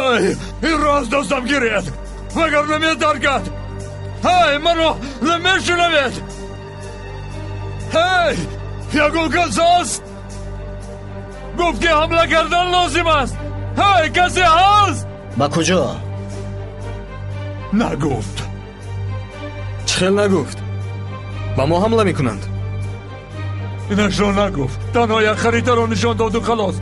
Ҳей, инро аз дастам гиред, вагарна метаркад. Ҳей, маро намешунавед. Ҳей, ягон кас ҳаст? Гуфт ки ҳамла кардан лозим аст. Ҳей, касе ҳаст? Ба куҷо? Нагуфт. Чӣ хел нагуфт? Ба мо ҳамла мекунанд. Инашро нагуфт. Танҳо як харитаро нишон доду халос.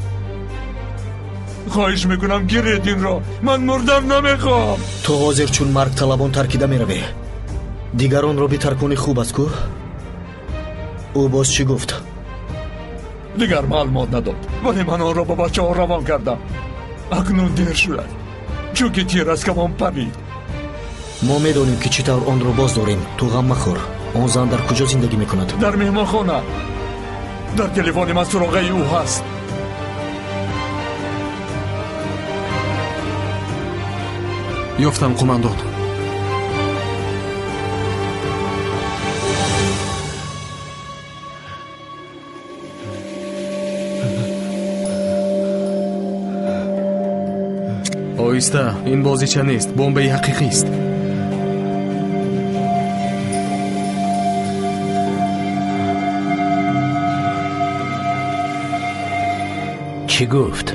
Хоҳиш мекунам, гиред инро. Ман мурдан намехоҳам. Ту ҳозир чун маргталабон таркида меравӣ. Дигаронро битарконӣ хуб аст ку? Ӯ боз чӣ гуфт? Дигар маълумот надод, вале ман онро ба бачаҳо равон кардам. Акнун дер шудад, чунки тир аз камон парид. Мо медонем ки чӣ тавр онро боз дорем. Ту ғам махӯр. Он зан дар куҷо зиндагӣ мекунад? Дар меҳмонхона. Дар телефони ман суроғаи ӯ ҳаст. Ёфтам, қумандон. Оҳиста, ин бозича нест, бомбаи ҳақиқист. Чӣ гуфт?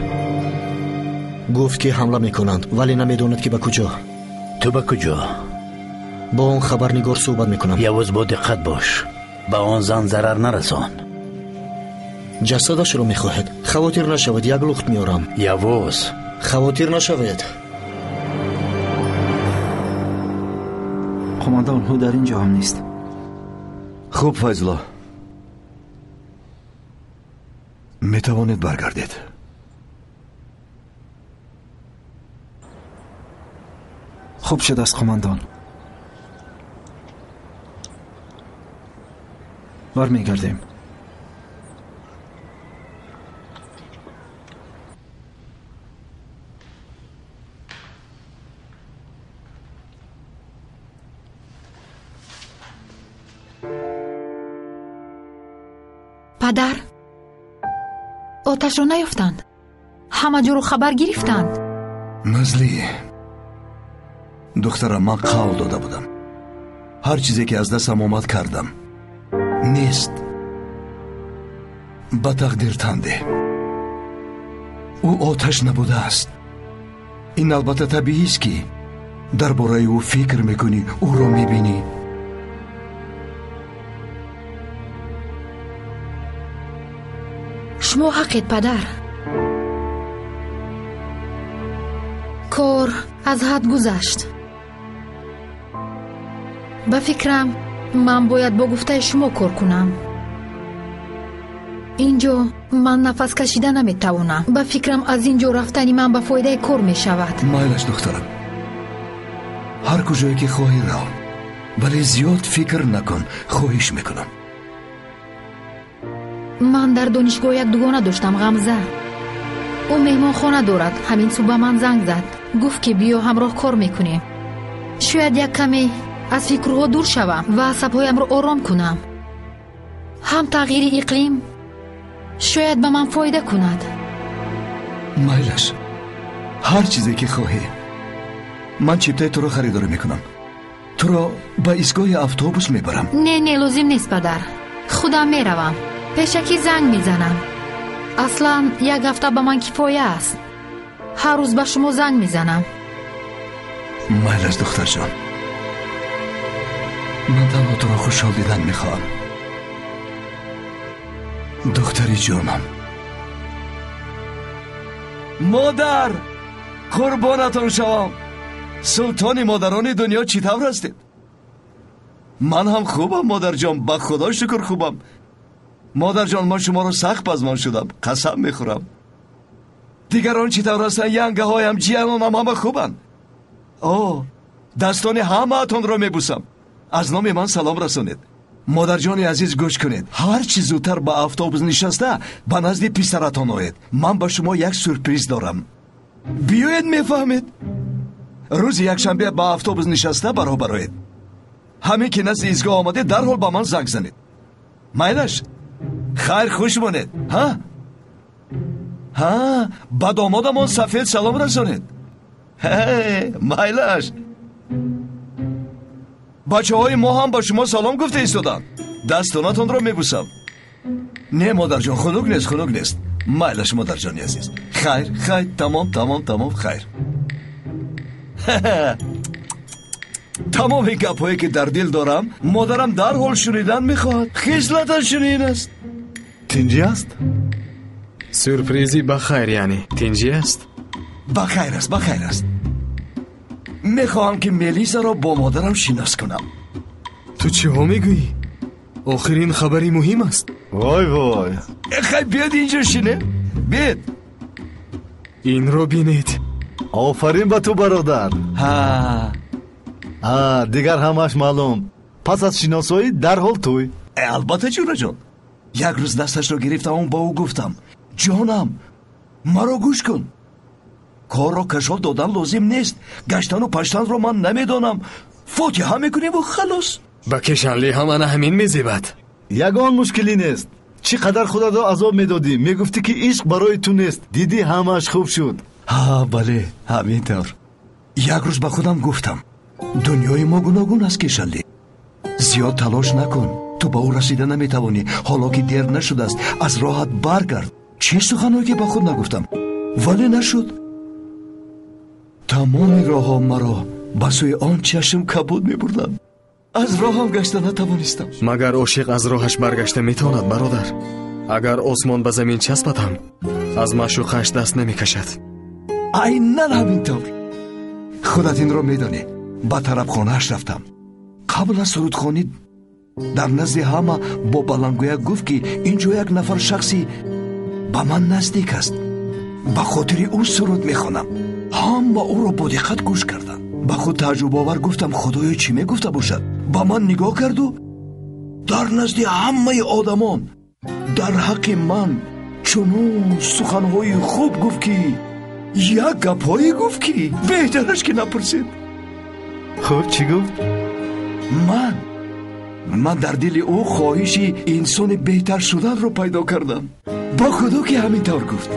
Гуфт ки ҳамла мекунанд, вале намедонад ки ба куҷо. Ту ба куҷо? Бо он хабарнигор суҳбат мекунам. Явуз, бо диққат бош, ба он зан зарар нарасон. Ҷасадашро мехоҳед? Хавотир нашавед, як лухт меорам. Явуз, хавотир нашавед. Қумандон, ӯ дар ин ҷо ҳам нест. Хуб, Файзулло, метавонед баргардед. Хуб шудааст, қумандон. Бармегардем. Падар, оташро наёфтанд. Ҳама ҷоро хабар гирифтанд. Назлӣ, духтарам, ман қавл дода будам. Ҳар чизе ки аз дастам омад кардам. Нест. Ба тақдир танде. Ӯ оташ набудааст. Ин албатта табиист ки дар бораи ӯ фикр мекунӣ, ӯро мебинӣ. Шумо ҳақед, падар. Кор аз ҳад гузашт. Ба фикрам, ман бояд бо гуфтаи шумо кор кунам. Ин ҷо ман нафас кашида наметавонам. Ба фикрам, аз ин ҷо рафтани ман ба фоидаи кор мешавад. Майлаш, духтарам, ҳар куҷое ки хоҳӣ рав, вале зиёд фикр накун, хоҳиш мекунам. Ман дар донишгоҳ як дугона доштам, Ғамза. Ӯ меҳмонхона дорад. Ҳамин субҳ ба ман занг зад. Гуфт ки биё ҳамроҳ кор мекунем. Шояд як каме аз фикрҳо дур шавам ва асабҳоямро ором кунам. Ҳам тағйири иқлим шояд ба ман фоида кунад. Майлаш, ҳар чизе ки хоҳӣ. Ман чиптаи туро харидорӣ мекунам. Туро ба истгоҳи автобус мебарам. Не, не, лозим нест, падар. Худам меравам. Пешакӣ занг мезанам. Аслан як ҳафта ба ман кифоя аст. Ҳар рӯз ба шумо занг мезанам. Майлаш, духтарҷон, ман танҳо туро хушҳол дидан мехоҳам. Духтари ҷонам. Модар, қурбонатон шавам. Султони модарони дунё чӣ тавр ҳастед? Ман ҳам хубам, модарҷон, ба худо шукр хубам. Модарҷон, ман шуморо сахт пазмон шудам, қасам мехӯрам. Дигарон чӣ тавр ҳастанд? Янгаҳоям, ҷиянонам ҳама хубанд. О, дастони ҳамаатонро мебусам. Аз номи ман салом расонед. Модарҷони азиз, гӯш кунед. Ҳар чӣ зудтар ба автобус нишаста ба назди писаратон оед. Ман ба шумо як сюрприз дорам. Биёед, мефаҳмед. Рӯзи якшанбе ба автобус нишаста ба роҳ бароед. Ҳамин ки назди истгоҳ омадед, дарҳол ба ман занг занед. Майлаш, хайр, хуш монед. Ҳа? Ҳа, ба домодамон Сафед салом расонед. Майлаш. Бачаҳои мо ҳам ба шумо салом гуфта истоданд. Дастонатонро мебусам. Не, модарҷон, хунук нест, хунук нест. Майлаш, модарҷони азиз. Хайр, хайр, тамом, тамом, тамом, хайр. Тамоми гапҳое ки дар дил дорам, модарам дарҳол шунидан мехоҳад. Хислаташ чунин аст. Тинҷӣ аст? Сюрпризи ба хайр, яъне тинҷӣ аст? Ба хайр аст, ба хайр аст. Мехоҳам ки Мелисаро бо модарам шинос кунам. Ту чиҳо мегӯӣ? Охир ин хабари муҳим аст. Вой вой. Хай, биёд инҷо шине. Биёд. Инро бинед. Офарин ба ту, бародар. Ҳа. Дигар ҳамааш маълум. Пас аз шиносоӣ дарҳол тӯй. Албатта, ҷураҷон. Як рӯз дасташро гирифтаму ба ӯ гуфтам: ҷонам, маро гӯш кун. Корро кашол додан лозим нест. Гаштану паштанро ман намедонам. Фотиҳа мекунем-у халос. Ба Кишанли ҳам ана ҳамин мезебад. Ягон мушкилӣ нест. Чӣ қадар худатро азоб медодӣ, мегуфтӣ ки ишқ барои ту нест. Дидӣ, ҳамааш хуб шуд. Ҳа, бале, ҳамин тавр. Як рӯз ба худам гуфтам: дунёи мо гуногун аст, Кишанли. Зиёд талош накун. Ту ба ӯ расида наметавонӣ. Ҳоло ки дер нашудааст, аз роҳат баргард. Чӣ суханҳое ки ба худ нагуфтам, вале нашуд. Тамоми роҳҳо маро ба сӯи он чашм кабуд мебурданд. Аз роҳам гашта натавонистам. Магар ошиқ аз роҳаш баргашта метавонад, бародар? Агар осмон ба замин часпад ҳам, аз маъшуқаш даст намекашад. Айнан ҳамин тавр. Худат инро медонӣ. Ба тарабхонааш рафтам. Қабл аз сурудхонӣ дар назди ҳама бо баландгӯяк гуфт, ки ин ҷо як нафар шахси ба ман наздик аст. Ба хотири ӯ суруд мехонам. Ҳама ӯро бо диққат гӯш карданд. Ба худ тааҷҷубовар гуфтам: худоё, чӣ мегуфта бошад? Ба ман нигоҳ карду дар назди ҳамаи одамон дар ҳаққи ман чунон суханҳои хуб гуфт, ки як гапҳое гуфт, ки беҳтараш ки напурсед. Хуб, чӣ гуфт? Ман дар дили ӯ хоҳиши инсони беҳтар шуданро пайдо кардам. Ба худо ки ҳамин тавр гуфт.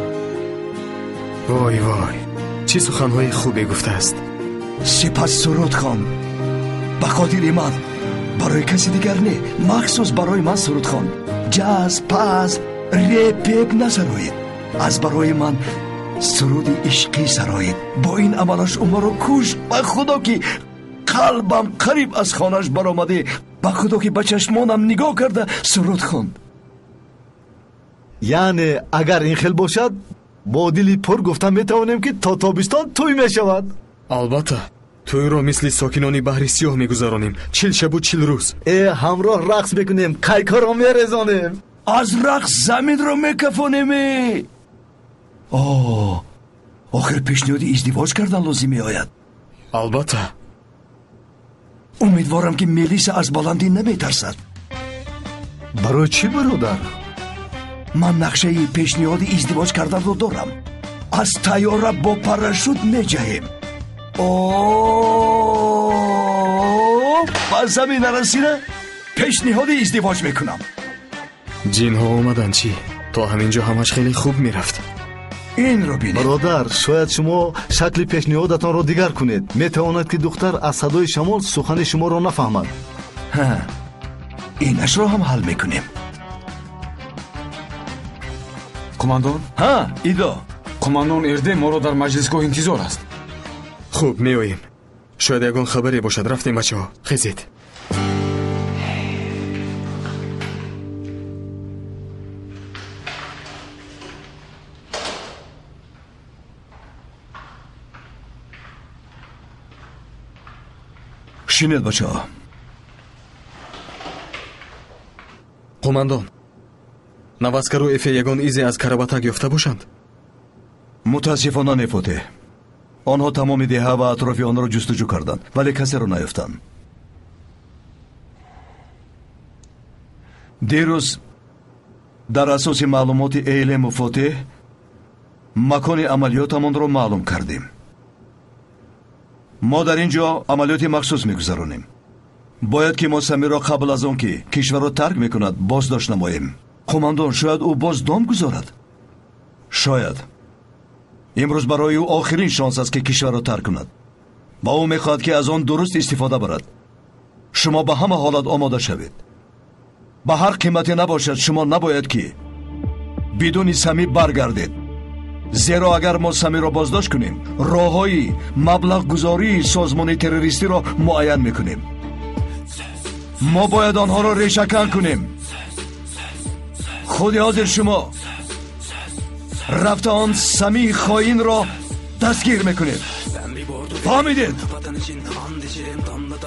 Вой вой, чӣ суханҳои хубе гуфтааст. Сипас суруд хонд. Ба хотири ман, барои каси дигар не, махсус барои ман суруд хонд. Ҷаз, паз, реп-пеп насароид. Аз барои ман суруди ишқӣ сароид. Бо ин амалаш ӯ маро кушт. Ба худо ки қалбам қариб аз хонаш баромаде. Ба худо ки ба чашмонам нигоҳ карда суруд хонд. Яъне агар ин хел бошад, бо дили пур гуфта метавонем, ки то тобистон тӯй мешавад. Албатта, тӯйро мисли сокинони баҳри сиёҳ мегузаронем. 40 шабу 40 рӯз. Ҳамроҳ рақс мекунем, қайкҳоро мерезонем. Аз рақс заминро мекафонем. Охир пешниҳоди издивоҷ кардан лозим меояд. Албатта. Умедворам, ки Мелиса аз баландӣ наметарсад. Барои чӣ, бародар? Ман нақшаи пешниҳоди издивоҷ карданро дорам. Аз тайёра бо парашют меҷаҳем. Ба замин нарасида пешниҳоди издивоҷ мекунам. Ҷинҳо омаданд чӣ? То ҳамин ҷо ҳамаш хеле хуб мерафт. Инро бинед. Бародар, шояд шумо шакли пешниҳодатонро дигар кунед. Метавонад, ки духтар аз садои шамол сухани шуморо нафаҳмад. Ҳа, инашро ҳам ҳал мекунем. Қумандон? Ҳа, Идо. Қумандон Эрде моро дар маҷлисгоҳ интизор аст. Хуб, меоем. Шояд ягон хабаре бошад. Рафтем, бачаҳо. Хезед. Шинед, бачаҳо. Қумандон, Наваскару Эфе ягон изе аз Карабатак ёфта бошанд? Мутаассифона не, Фотеҳ. Онҳо тамоми деҳа ва атрофи онро ҷустуҷӯ карданд, вале касеро наёфтанд. Дирӯз дар асоси маълумоти Эйлему Фотеҳ макони амалиётамонро маълум кардем. Мо дар ин ҷо амалиёти махсус мегузаронем. Бояд ки мо Самирро қабл аз он ки кишварро тарк мекунад боздошт намоем. Қумандон, шояд ӯ боз дом гузорад? Шояд. Имрӯз барои ӯ охирин шонс аст, ки кишварро тарк кунад ва ӯ мехоҳад, ки аз он дуруст истифода барад. Шумо ба ҳама ҳолат омода шавед. Ба ҳар қимате набошад, шумо набояд ки бидуни Самӣ баргардед. Зеро агар мо Самиро боздошт кунем, роҳҳои маблағгузории созмони террористиро муайян мекунем. Мо бояд онҳоро решакан кунем. Худи ҳозир шумо рафта он Самии хоинро дастгир мекунед. Фаҳмидед?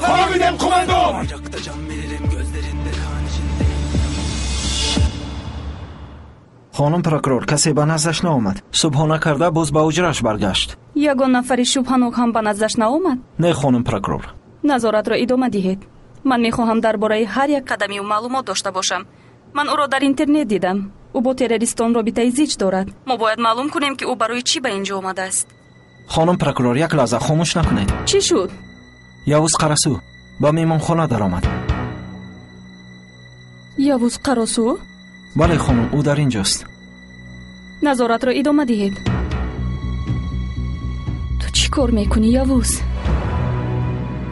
Фаҳмидем, қумандон! Хонум прокурор, касе ба наздаш наомад. Субҳона карда боз ба ҳуҷраш баргашт. Ягон нафари шубҳанок ҳам ба наздаш наомад? Не, хонум прокурор. Назоратро идома диҳед. Ман мехоҳам дар бораи ҳар як қадами ӯ маълумот дошта бошам. Ман ӯро дар интернет дидам. Ӯ бо террористон робитаи зич дорад. Мо бояд маълум кунем, ки ӯ барои чӣ ба ин ҷо омадааст. Хонум прокурор, як лаҳза хомӯш накунед. Чӣ шуд? Явуз Қарасу ба меҳмонхона даромад. Явуз Қарасу? Бале, хонум, ӯ дар ин ҷост. Назоратро идома диҳед. Ту чӣ кор мекунӣ, Явуз?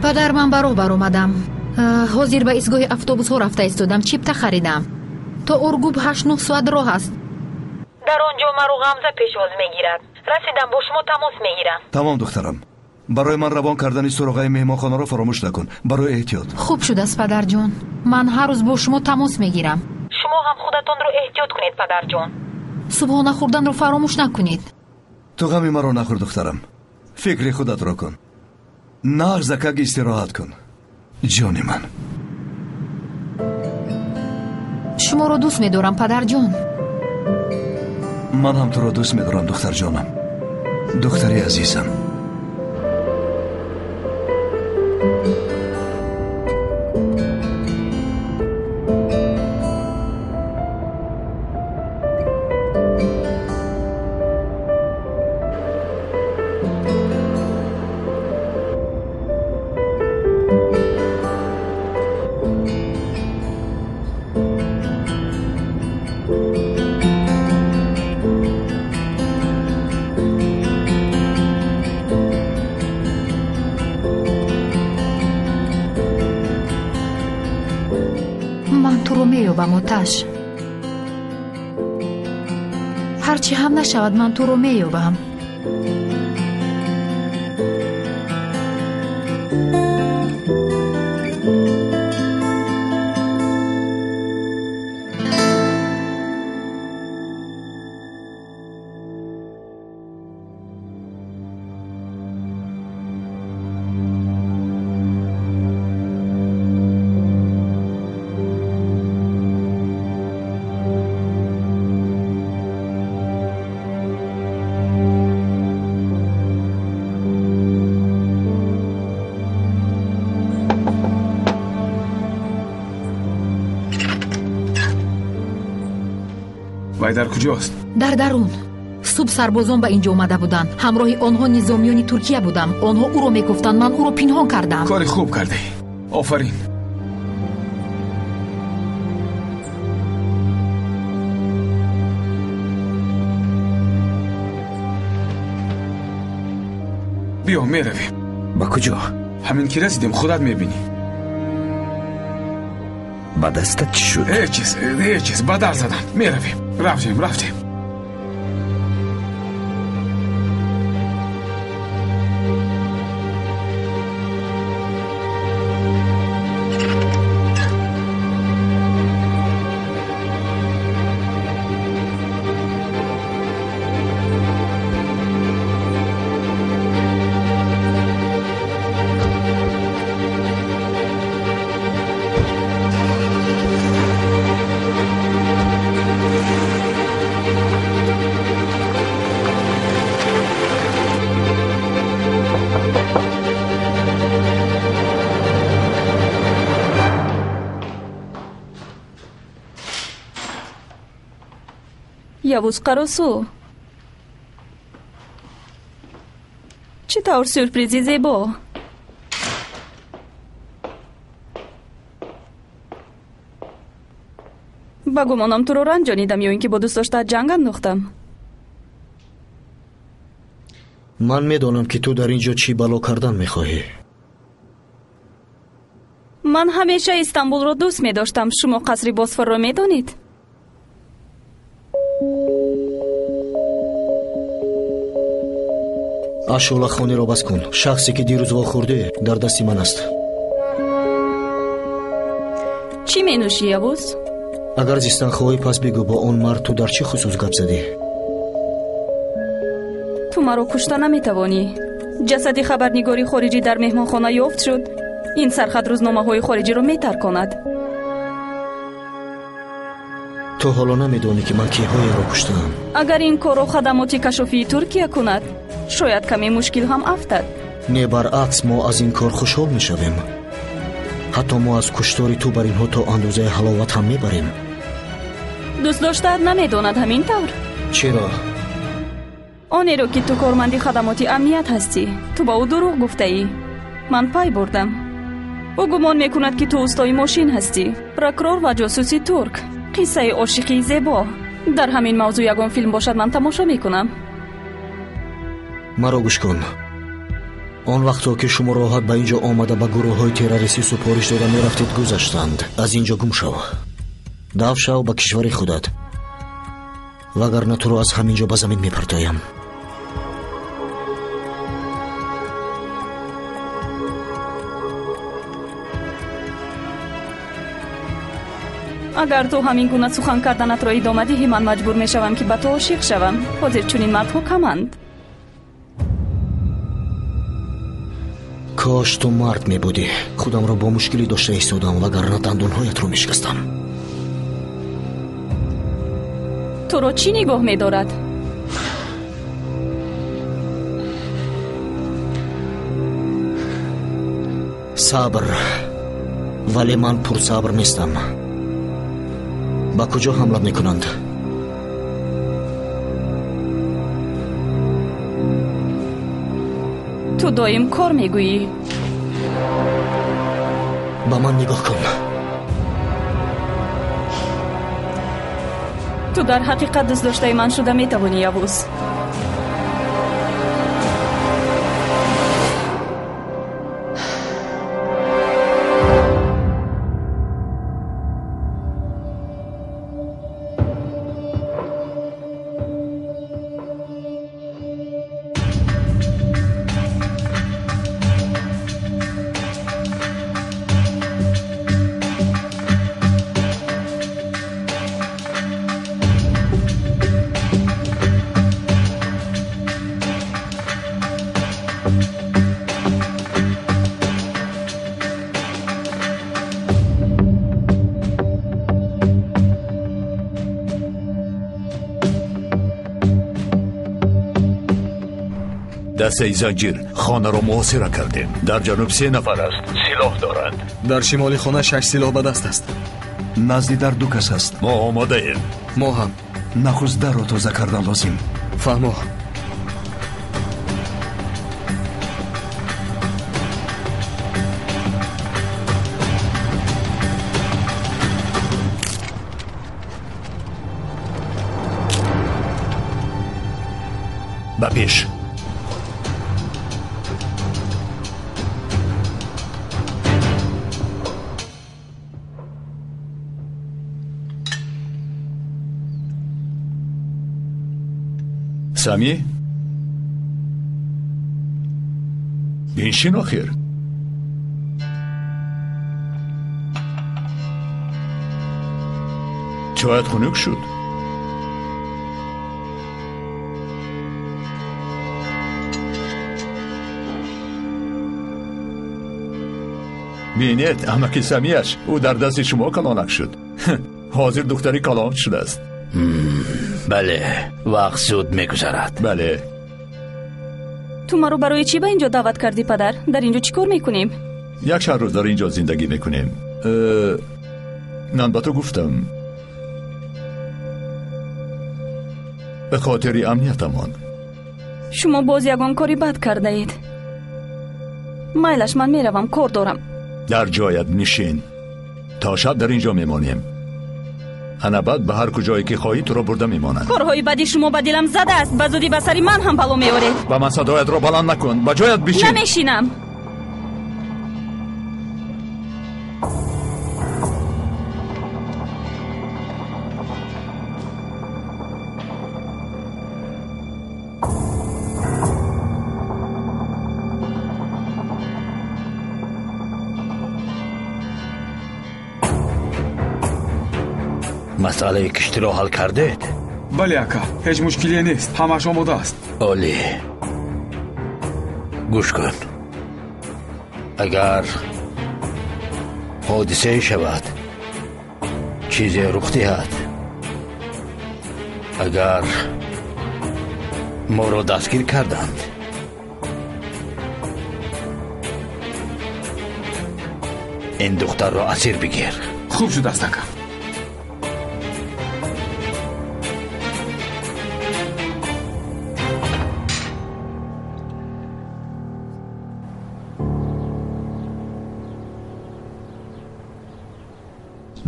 Падар, ман ба роҳ баромадам. Ҳозир ба истгоҳи автобусҳо рафта истодам, чипта харидам. То Ургуб 8-9 соат роҳ аст. Дар он ҷо маро Ғамза пешвоз мегирад. Расидам, бо шумо тамос мегирам. Тамом, духтарам. Барои ман равон кардани суроғаи меҳмонхонаро фаромӯш накун. Барои эҳтиёт. Хуб шудааст, падарҷон. Ман ҳар рӯз бо шумо тамос мегирам. Шумо ҳам худатонро эҳтиёт кунед, падарҷон. Субҳона хӯрданро фаромӯш накунед. Ту ғами маро нахӯр, духтарам. Фикри худатро кун. Нағзакак истироҳат кун, ҷони ман. Шуморо дӯст медорам, падарҷон. Ман ҳам туро дӯст медорам, духтарҷонам. Духтари азизам. Оташ, ҳарчи ҳам нашавад, ман туро меёбам. Вай дар куҷост? Дар дарун. Субҳ сарбозон ба ин ҷо омада буданд. Ҳамроҳи онҳо низомиёни Туркия будам. Онҳо ӯро мегуфтанд, ман ӯро пинҳон кардам. Кори хуб кардӣ. Офарин. Биё, меравем. Ба куҷо? Ҳамин ки расидем, худат мебинӣ. Ба дастат чӣ шуд? Ҳеҷ чиз, ҳеҷ чиз. Ба дар задам. Меравем. Рафтем, рафтем. Явуз Қарасу, чӣ тавр сюрпризи зебо! Ба гумонам туро ранҷонидам ё ин ки бо дӯст доштаат ҷанг андохтам. Ман медонам, ки ту дар ин ҷо чӣ бало кардан мехоҳӣ. Ман ҳамеша Истанбулро дӯст медоштам. Шумо қасри Босфорро медонед? Ашӯлахониро бас кун. Шахсе ки дирӯз вохӯрдӣ дар дасти ман аст. Чӣ менӯшӣ, Явуз? Агар зистан хоҳӣ, пас бигӯ, бо он мард ту дар чӣ хусус гап задӣ? Ту маро кушта наметавонӣ. Ҷасади хабарнигори хориҷӣ дар меҳмонхона ёфт шуд. Ин сархат рӯзномаҳои хориҷиро метарконад. Ту ҳоло намедонӣ, ки ман киҳоеро куштаам. Агар ин корро хадамоти кашофии Туркия кунад, шояд каме мушкил ҳам афтад. Не, баръакс, мо аз ин кор хушҳол мешавем. Ҳатто мо аз куштори ту бар инҳо то андозаи ҳаловат ҳам мебарем. Дӯстдоштаат намедонад, ҳамин тавр? Чиро? Онеро, ки ту корманди хадамоти амният ҳастӣ. Ту ба ӯ дурӯғ гуфтаӣ. Ман пай бурдам. Ӯ гумон мекунад, ки ту устои мошин ҳастӣ, прокурор ва ҷосуси турк. Қиссаи ошиқии зебо. Дар ҳамин мавзӯъ ягон филм бошад, ман тамошо мекунам. Маро гӯш кун. Он вақто, ки шумо роҳат ба ин ҷо омада ба гурӯҳҳои террористӣ супориш дода мерафтед, гузаштанд. Аз ин ҷо гум шав. Дав шав ба кишвари худат, вагарна туро аз ҳамин ҷо ба замин мепартоям. Агар ту ҳамин гуна сухан карданатро идома диҳӣ, ман маҷбур мешавам, ки ба ту ошиқ шавам. Ҳозир чунин мардҳо каманд. Кош ту мард мебудӣ. Худамро бо мушкилӣ дошта истодам, вагарна дандонҳоятро мешикастам. Туро чӣ нигоҳ медорад? Сабр. Вале ман пурсабр нестам. Ба куҷо ҳамла мекунанд? Ту доим кор мегӯӣ. Ба ман нигоҳ кун. Ту дар ҳақиқат дӯстдоштаи ман шуда метавонӣ, Явуз. Дастаи занҷир хонаро муҳосира кардем. Дар ҷануб 3 нафар аст, силоҳ доранд. Дар шимоли хона 6 силоҳ ба даст аст. Назди дар 2 кас аст. Мо омодаем. Мо ҳам. Нахуст дарро тоза кардан лозим. Фаҳмо. Ба пеш. Сами? Биншин охир. Чоят хунук шуд. Бинед, амаки Самияш, ӯ дар дасти шумо калонак шуд. Ҳозир духтари калон шудааст. Бале, вақт зуд мегузарад. Бале. Ту маро барои чӣ ба ин ҷо даъват кардӣ, падар? Дар ин ҷо чӣ кор мекунем? Як чанд рӯз дар ин ҷо зиндагӣ мекунем. Ман ба ту гуфтам, ба хотири амниятамон. Шумо боз ягон кори бад кардаед. Майлаш, ман меравам, кор дорам. Дар ҷоят нишин. То шаб дар ин ҷо мемонем. Ана баъд ба ҳар куҷое ки хоҳӣ туро бурда мемонанд. Корҳои бади шумо ба дилам задааст. Ба зудӣ ба сари ман ҳам бало меоред. Ба ман садоятро баланд накун. Ба ҷоят бишин. Намешинам. Масъалаи киштиро ҳал кардед? Бале, ака, ҳеҷ мушкиле нест, ҳамааш омода аст. Олӣ. Гӯш кун. Агар ҳодисае шавад, чизе рух диҳад, агар моро дастгир карданд, ин духтарро асир бигир. Хуб шудааст, ака.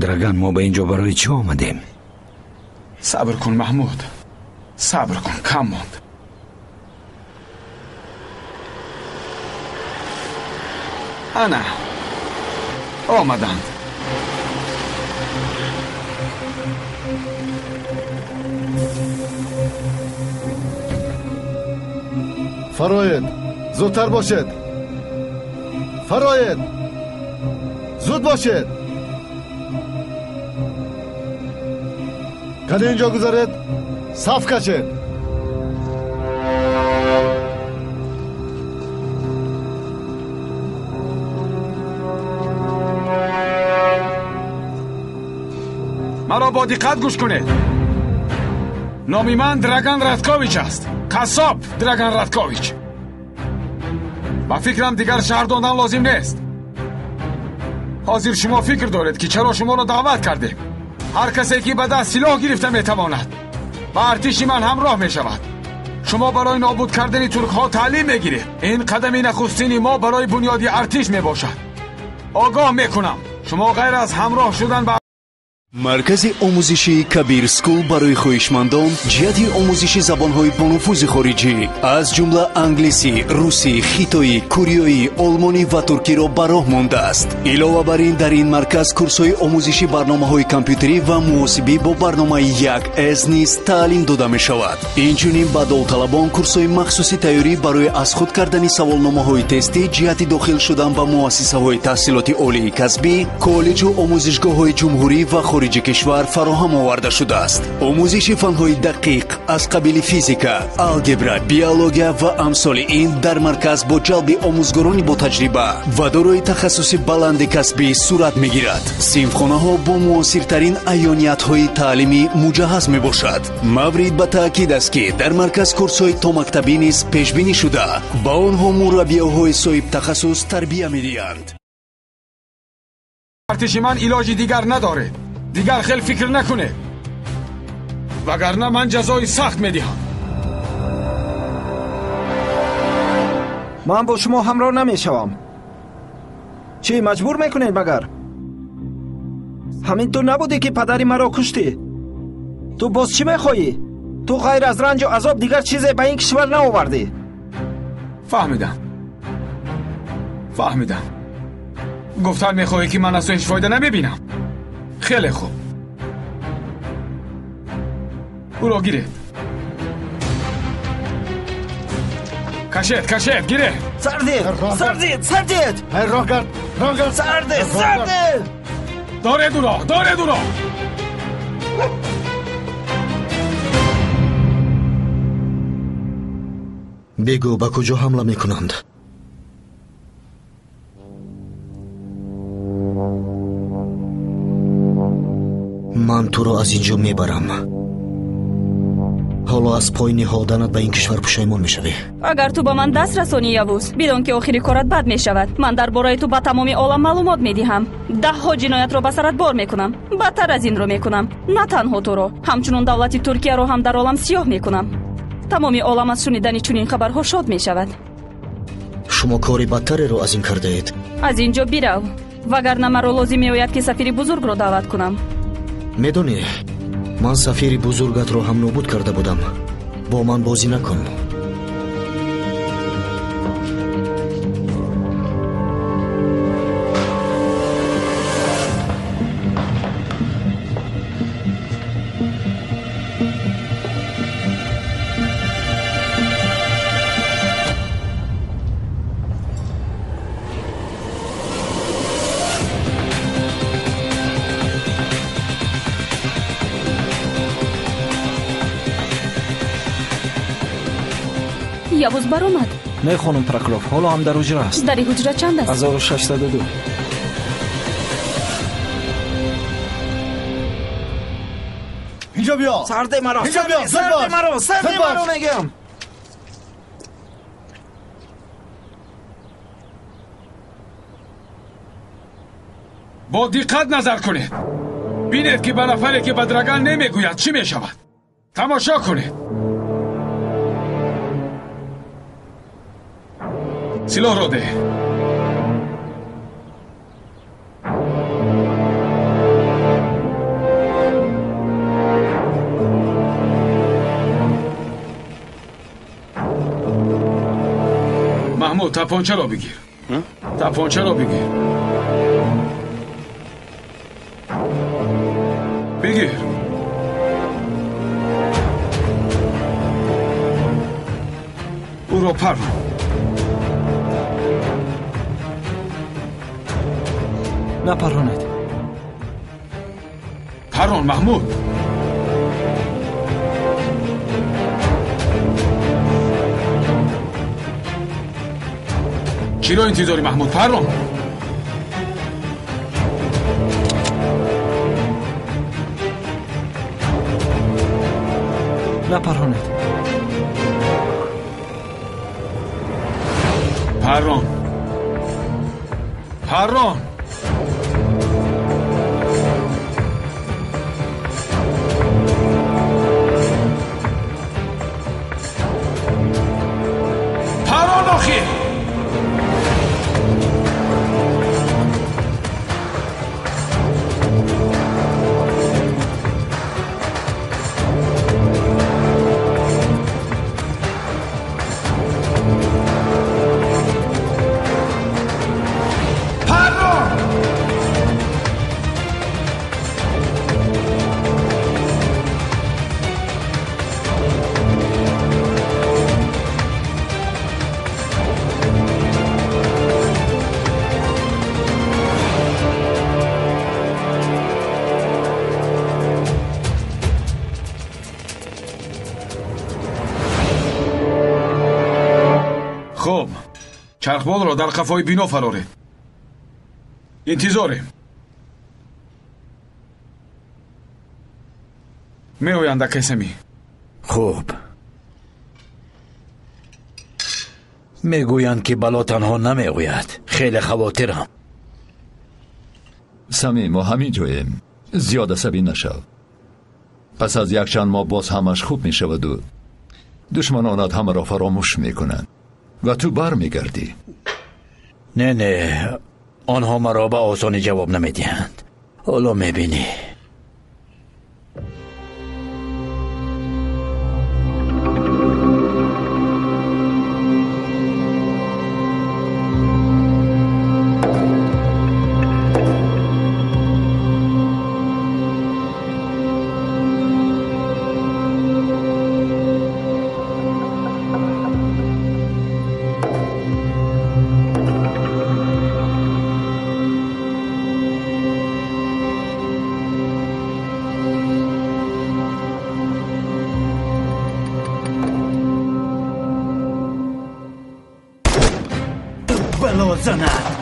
Драган, мо ба ин ҷо барои чӣ омадем? Сабр кун, Маҳмуд, сабр кун, кам монд. Ана омаданд. Фароед, зудтар бошед. Фароед, зуд бошед. Каде инҷо гузаред, саф кашед. Маро бо диққат гӯш кунед. Номи ман Драган Радкович аст. Қассоб Драган Радкович. Ба фикрам дигар шаҳр додан лозим нест. Ҳозир шумо фикр доред, ки чаро шуморо даъват кардем. Ҳар касе ки ба даст силоҳ гирифта метавонад ба артиши ман ҳамроҳ мешавад. Шумо барои нобуд кардани туркҳо таълим мегиред. Ин қадами нахустини мо барои бунёди артиш мебошад. Огоҳ мекунам, шумо ғайр аз ҳамроҳ шудан ба Маркази омӯзишии Кабир Скул барои хоҳишмандон ҷиҳати омӯзиши забонҳои бонуфузи хориҷӣ аз ҷумла англисӣ, русӣ, хитоӣ, кореоӣ, олмонӣ ва туркиро ба роҳ мондааст. Илова бар ин, дар ин марказ курсҳои омӯзиши барномаҳои компютерӣ ва муҳосибӣ бо барномаи 1С низ таълим дода мешавад. Инчунин ба довталабон курсҳои махсуси тайёрӣ барои аз худ кардани саволномаҳои тестӣ ҷиҳати дохил шудан ба муассисаҳои таҳсилоти олии касбӣ, коллеҷу омӯзишгоҳҳои ҷумҳурӣ ва хориҷи кишвар фароҳам оварда шудааст. Омӯзиши фанҳои дақиқ аз қабили физика, алгебра, биология ва амсоли ин дар марказ бо ҷалби омӯзгорони ботаҷриба ва дорои тахассуси баланди касбӣ сурат мегирад. Синфхонаҳо бо муосиртарин аёниятҳои таълимӣ муҷаҳҳаз мебошад. Маврид ба таъкид аст, ки дар марказ курсҳои томактабӣ низ пешбинӣ шуда, ба онҳо мураббиёҳои соҳибтахассус тарбия медиҳанд. Артиши ман илоҷи дигар надоред. Дигар хел фикр накунед, вагарна ман ҷазои сахт медиҳам. Ман бо шумо ҳамроҳ намешавам. Чӣ маҷбур мекунед магар? Ҳамин ту набудӣ, ки падари маро куштӣ? Ту боз чӣ мехоҳӣ? Ту ғайр аз ранҷу азоб дигар чизе ба ин кишвар наовардӣ. Фаҳмидам, фаҳмидам. Гуфтан мехоҳӣ, ки ман аз ту ҳеҷ фоида намебинам. Хеле хуб, ӯро гиред. Кашед, кашед, гиред. Сардед, сардед, сардед. Роҳ гард, роҳ гард. Сардед, сардед. Доред ӯро, доред ӯро. Бигӯ, ба куҷо ҳамла мекунанд? Ман туро аз ин ҷо мебарам. Ҳоло аз пой ниҳоданат ба ин кишвар пушаймон мешавӣ. Агар ту ба ман даст расонӣ, Явуз, бидон, ки охири корат бад мешавад. Ман дар бораи ту ба тамоми олам маълумот медиҳам. Даҳҳо ҷиноятро ба сарат бор мекунам. Бадтар аз инро мекунам. На танҳо туро, ҳамчунон давлати Туркияро ҳам дар олам сиёҳ мекунам. Тамоми олам аз шунидани чунин хабарҳо шод мешавад. Шумо кори бадтареро аз ин кардаед. Аз ин ҷо бирав, вагарна маро лозим меояд, ки сафири бузургро даъват кунам. Медонӣ, ман сафири бузургатро ҳам нобуд карда будам. Бо ман бозӣ накун. Явуз баромад. Не, хонум Прокоп, ҳоло ҳам дар ҳуҷра аст. Дари ҳуҷра чанд аст? 1602. Инҷо биё. Сарде маро. Инҷо биё. Сарде маро. Сарде маро мегӯям. Бо диққат назар кунед. Бинед ки ба нафаре ки ба Драган намегӯяд чӣ мешавад. Тамошо кунед. Силоҳро деҳ. Маҳмуд, тапончаро бигир. Тапончаро бигир. Бигир. Ӯро паррон. Напарронед. Паррон, Маҳмуд. Чиро интизорӣ, Маҳмуд? Паррон. Напарронед. Паррон. Паррон. Хуб, чархболро дар қафои бино фароред. Интизорем. Меоянд, акай Самӣ. Хуб, мегӯянд ки бало танҳо намеояд. Хеле хавотирам. Самӣ, мо ҳамин ҷоем. Зиёд асабӣ нашав. Пас аз якчанд моҳ боз ҳамаш хуб мешаваду душманонат ҳамаро фаромӯш мекунанд ва ту бармегардӣ. Не, не, онҳо маро ба осонӣ ҷавоб намедиҳанд. Ҳоло мебинӣ.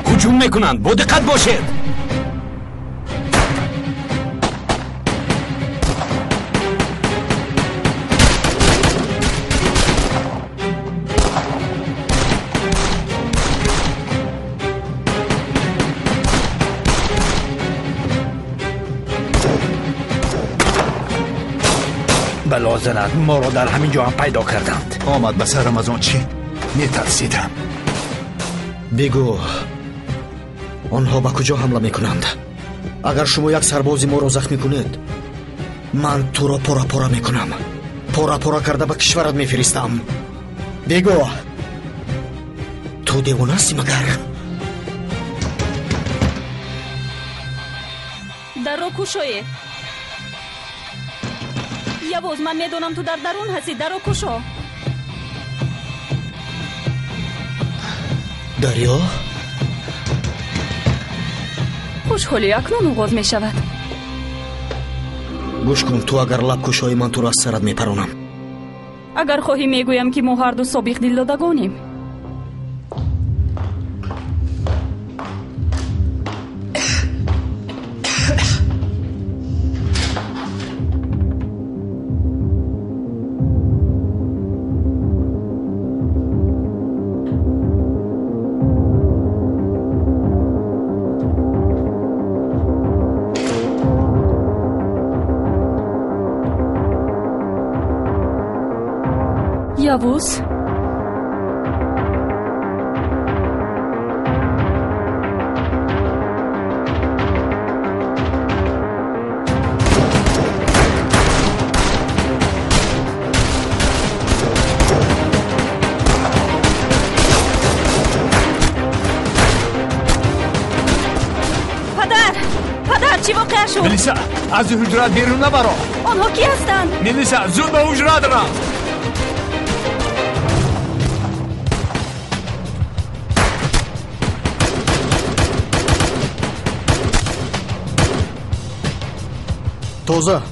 ҳуҷум мекунанд, бо диққат бошед. бало занад, моро дар ҳамин ҷо ҳам пайдо карданд. Омад ба сарам аз он чӣ метарсидам. Бигӯ, онҳо ба куҷо ҳамла мекунанд? Агар шумо як сарбози моро захмӣ кунед, Ман туро пора-пора мекунам. Пора-пора карда ба кишварат мефиристам. Бегӯ, ту девона ҳастӣ магар? Дарро кушоед. Явуз, ман медонам ту дар дарун ҳастӣ. Дарро кушо. Дарё? Хушҳолӣ акнун оғоз мешавад. Гӯш кун, ту агар лаб кушоӣ, ман туро аз сарат мепаронам. Агар хоҳӣ мегӯям, ки мо ҳарду собиқ дилдодагонем. Явуз, падар, падар, чӣ воқеа шуд? Мелиса, аз ҳуҷрат берун набаро. Онҳо кӣ ҳастанд? Мелиса, зуд ба ҳуҷрат рафт. Тоза.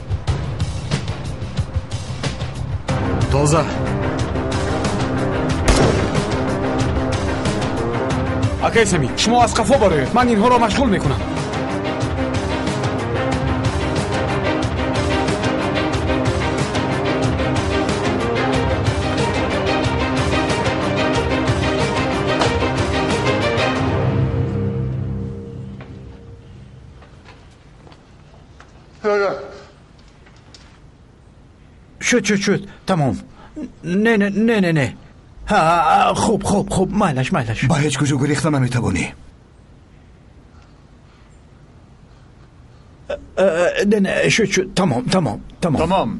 Тоза. Акай Сами, шумо аз қафо бароед. Ман инҳоро машғул мекунам. Шуд, шуд, шуд. Тамом. Не, не, не, не, не. Ҳа, хуб, хуб, хуб, майлаш, майлаш. Ба ҳеҷ куҷо гурехта наметавонӣ. Не, не, шуд, шуд. Тамом, тамом, тамом. Тамом.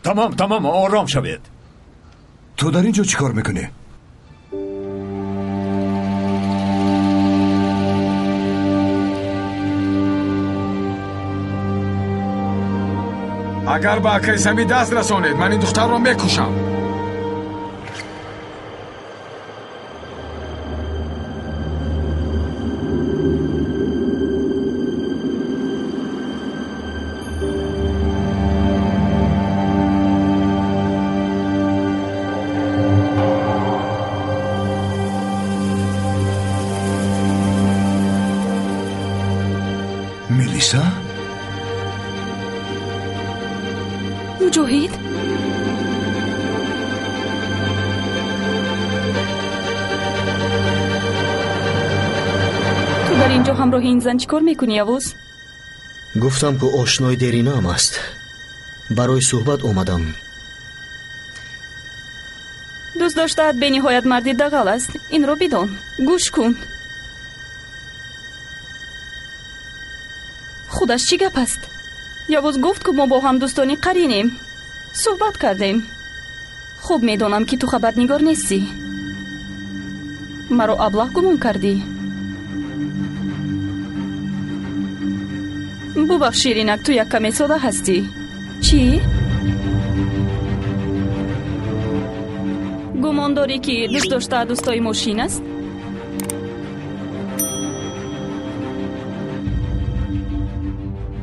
Тамом, тамом, ором шавед. Ту дар ин ҷо чӣ кор мекунӣ? Агар ба акаи Сами даст расонед, ман ин духтарро мекушам. Мелиса? Муҷоҳид? Ту дар ин ҷо ҳамроҳи ин зан чӣ кор мекунӣ, Явуз? Гуфтам, ку ошнои деринаам аст. Барои суҳбат омадам. Дӯст доштаат бениҳоят марди дағал аст. Инро бидон. Гӯш кун. Худаш чӣ гап аст? Явуз гуфт, ку мо бо ҳам дӯстони қаринем. Суҳбат кардем. Хуб медонам, ки ту хабарнигор нестӣ. Маро аблаҳ гумон кардӣ. Бубахш, ширинак, ту як каме сода ҳастӣ. Чӣ? Гумон дорӣ, ки дӯст доштаа дӯстои мошин аст?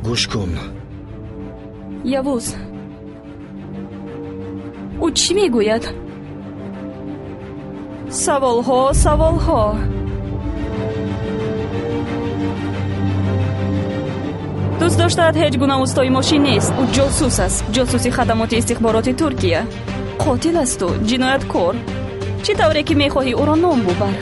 Гӯш кун. Явуз, ӯ чӣ мегӯяд? Саволҳо, саволҳо. Дӯст доштаат ҳеҷ гуна устои мошин нест. Ӯ ҷосус аст, ҷосуси хадамоти истихбороти Туркия. Қотил асту, ҷинояткор. Чӣ тавре ки мехоҳӣ ӯро ном бубар.